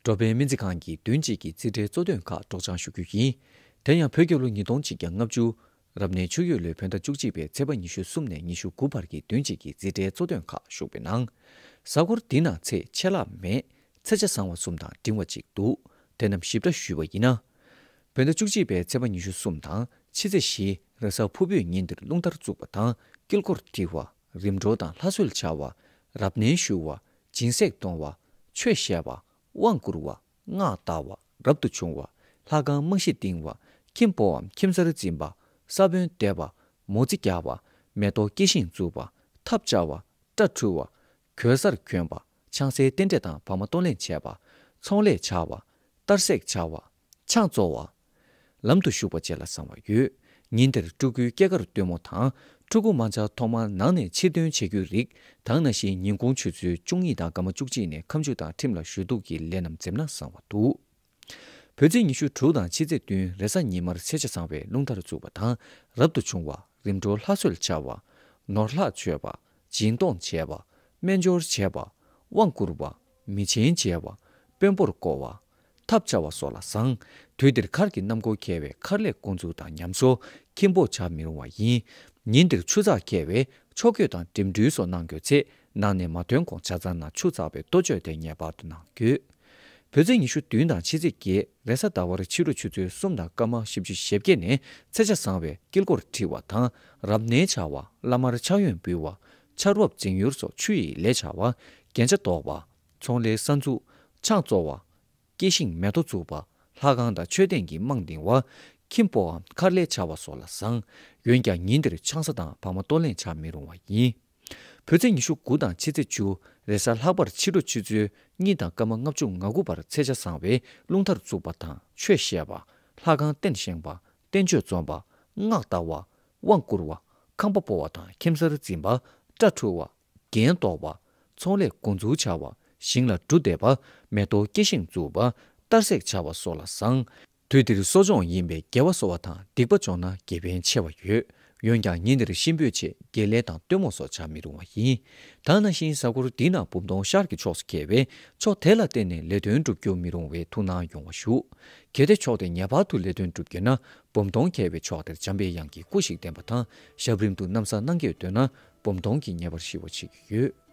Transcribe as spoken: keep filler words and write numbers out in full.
འགྲོ་ཕན་སྨན་རྩིས་ཁང་གི་བདུན་གཅིག་གི་རྩིས་ཁྲའི་གཙོ་དོན་ཁག་སྒྲོག་སྦྱང་ཞུ་རྒྱུ་ཡིན། དེ་ཡང་བོད་རྒྱལ་ལོ་ཉིས་སྟོང་གཅིག་བརྒྱ་ལྔ་བཅུ། རབ་གནས་ཆུ་ཡོས་ལོའི་བོད་ཟླ་བཅུ་གཅིག་པའི་ཚེས་པ་ཉི་ཤུ་གསུམ་ནས་ཉི་ཤུ་དགུ་བར་གྱི་བདུན་གཅིག་གི་རྩིས་ཁྲའི་གཙོ་དོན་ཁག་ཞུགས་པའི་ནང་། གཟའ་འཁོར་འདིའི་ནང་ཚེས་ཆད་ལྷག་མེད། ཚེས་ཆ་བཟང་བ་གསུམ་དང་འབྲིང་བ་གཅིག་འདུག་དེ་རྣམས་ཞིབ་ཕྲ་ཞུས་པ་ཡིན་ན། བོད་ཟླ་བཅུ་གཅིག་པའི་ཚེས་པ་ཉི་ཤུ་གསུམ་དང་ཕྱི་ཚེས་བཞི་རེས་གཟའ་ཕུར་བུས་ཉིན་འདིར་རླུང་ལྟར་བཙུགས་པ་དང་དཀྱིལ་འཁོར་བྲི་བ། རིམ་གྲོ་དང་ལྷ་གསོལ་བྱ་བ། རབ་གནས་ཞུ་བ། སྦྱིན་སྲེག་གཏོང་བ། ཆོས་བཤད་པ། དབང་བསྐུར་བ། སྔགས་བཟླ་བ། རབ་ཏུ་བྱུང་བ། ལྷ་ཁང་རྨང་གཞི་བཏིང་བ། ཁྱིམ་སྤོའམ་ཁྱིམ་གསར་འཛིན་པ། ས་བོན་འདེབས་པ། མོ་རྩིས་རྒྱག་པ། མེ་ཏོག་སྐྱེ་ཤིང་བཙུགས་པ། ཐབ་བཅའ་བ། སྐྲ་འཁྲུ་བ། གོས་གསར་གྱོན་པ། ཆང་སའི་རྟེན་འབྲེལ་དང་བག་མ་གཏོང་ལེན་བྱས་པ། ཚོང་ལས་བྱ་བ། གཏར་སྲེག་བྱ་བ། ཆང་བཙོང་བ། ལམ་དུ་ཞུགས་པ་བཅས་ལ་བཟང་བ་ཡོད། ཉིན་དེར་སྤྲུལ་སྐུའི་སྐྱེས་སྐར་སྟོན་མོ་དང་། ཕྲུ་གུ་མ་ཆགས་ཐོག་མར་ནང་ནས་ཕྱིར་འདོན་བྱེད་རྒྱུའི་རིགས་དང་། ནང་བཞིན་ཉིན་གུང་ཆུ་ཚོད་བཅུ་གཉིས་དང་སྐར་མ་བཅུ་གཅིག་ནས་ཁ་མཆུ་དང་ཁྲིམས་ལ་ཞུ་གཏུག་གི་ལས་རྣམས་འཛེམ་ན་བཟང་བ་འདུག་བོད་ཚེས་ཉི་ཤུ་དྲུག་དང་ཕྱི་ཚེས་བདུན་རེས་གཟའ་ཉི་མར་ཚེས་ཆ་བཟང་བའི་རླུང་ལྟར་བཙུགས་པ་དང་། རབ་ཏུ་བྱུང་བ། རིམ་གྲོ་ལྷ་གསོལ་བྱ་བ། ནོར་ལྷག་མཆོད་པ། སྦྱིན་གཏོང་བྱས་པ། སྨན་སྦྱོར་བྱས་པ། དབང་བསྐུར་བ། མི་ཆེན་མཇལ་བ། དཔོན་པོར་བསྐོ་བ། ཐབ་བཅའ་བ་སོགས་ལ་བཟང་། དུས་འདིར་མཁར་གྱི་གནམ་སྒོ་ཁེལ་བས་མཁར་ལས་འགོ་འཛུགས་དང་ཉམས་གསོ། ཁྱིམ་སྤོ་བྱ་མི་རུང་བ་ཡིན། ཉིན་འདིར་ཆུ་ཚགས་ཁེལ་བས་ཕྱོགས་བསྐྱོད་དང་འགྲིམ་འགྲུལ་སོགས་གནང་དགོས་ཚེ། ནང་ནས་མ་ཐོན་གོང་ཇ་ཚང་ནང་ཆུ་ཚགས་པའི་ལྟོ་བཅོས་དེ་ངེས་པར་དུ་གནང་དགོས། བོད་ཚེས་ཉི་ཤུ་བདུན་དང་ཕྱི་ཚེས་བརྒྱད་རེས་གཟའ་ཟླ་བར་ཕྱི་དྲོ་ཆུ་ཚོད་གསུམ་དང་སྐར་མ་བཞི་བཅུ་ཞེ་བརྒྱད་ནས་ཚེས་ཆ་བཟང་བའི་དཀྱིལ་འཁོར་ཁྲི་བ་དང་། རབ་གནས་བྱ་བ། བླ་མར་ཕྱག་གཡོན་འབུལ་བ། ཆར་འབབ་འཛིན་ཡུལ་སོགས་ཆུ་ཡི་ལས་བྱ་བ། རྒྱན་ཆ་འདོགས་པ། ཚོང་ལས་གསར་འཛུགས། ཆང་བཙོང་བ། སྐྱེ་ཤིང་མེ་ཏོག་བཙུགས་པ། ལྷ་ཁང་དང་མཆོད་རྟེན་གྱི་རྨང་འདིང་བ། ཁྱིམ་སྤོའམ་མཁར་ལས་བྱ་བ་སོགས་ལ་བཟང་། འོན་ཀྱང་ཉིན་འདིར་ཆང་ས་དང་བག་མ་གཏོང་ལེན་བྱ་མི་རུང་བ་ཡིན། བོད་ཚེས་ཉི་ཤུ་དགུ་དང་ཕྱི་ཚེས་བཅུ་རེས་གཟའ་ལྷག་པར་ཕྱི་དྲོ་ཆུ་ཚོད་གཉིས་དང་སྐར་མ་ལྔ་བཅུ་ང་དགུ་བར་ཚེས་ཆ་བཟང་བས་རླུང་མཐར་བཙུགས་པ་དང་ཆོས་བཤད་པ། ལྷ་ཁང་རྟེན་བཞེངས་པ། བསྟན་བཅོས་འཛོམས་པ། སྔགས་བཟླ་བ། དབང་བསྐུར་བ། ཁང་པ་སྤོ་བ་དང་ཁྱིམ་གསར་འཛིན་པ། སྐྲ་འཁྲུ་བ། རྒྱན་འདོགས་པ། ཚོང་ལས་འགོ་འཛུགས་བྱ་བ། ཞིང་ལ་འབྲུ་འདེབས་པ། མེ་ཏོག་སྐྱེ་ཤིང་འཛུགས་པ། གཏར་སྲེག་བྱ་བ་སོགས་ལ་བཟང་། དུས་འདིར་གསོ་སྦྱོང་ཡིན་པས་དགེ་བ་གསོ་བ་དང་སྡིག་པ་སྦྱོང་ན་དགེ་ཕན་ཆེ་བ་ཡོད། འོན་ཀྱང་ཉིན་འདིར་གཤིན་པོའི་ཆེད་དགེ་ལས་དང་སྟོན་མོ་སོགས་བྱ་མི་རུང་བ་ཡིན། ད་ནང་བཞིན་གཟའ་འཁོར་འདིའི་ནང་འབུམ་སྟོང་ཤར་གྱི་ཕྱོགས་སུ་འཁེལ་བས་ཕྱོགས་དེ་ལ་བརྟེན་ནས་ལས་དོན་སྒྲུབ་རྒྱུ་མི་རུང་བས་ཐུགས་སྣང་ཡོང་བ་ཞུ། གལ་ཏེ་ཕྱོགས་དེ་ངེས་པར་དུ་ལས་དོན་སྒྲུབ་དགོས་ན། འབུམ་སྟོང་འཁེལ་བའི་ཕྱོགས་དེར་འཇམ་པའི་དབྱངས་ཀྱི་སྐུ་ཞིག་བསྟན་པ་དང་། ཞབས་རིམ་དུ་ནམ་བཟའ་གནང་གི་འདོད་ན། འབུམ་སྟོང་གི་ཉེ་བར་ཞི་བ་བྱེད་ཀྱི་ཡོད།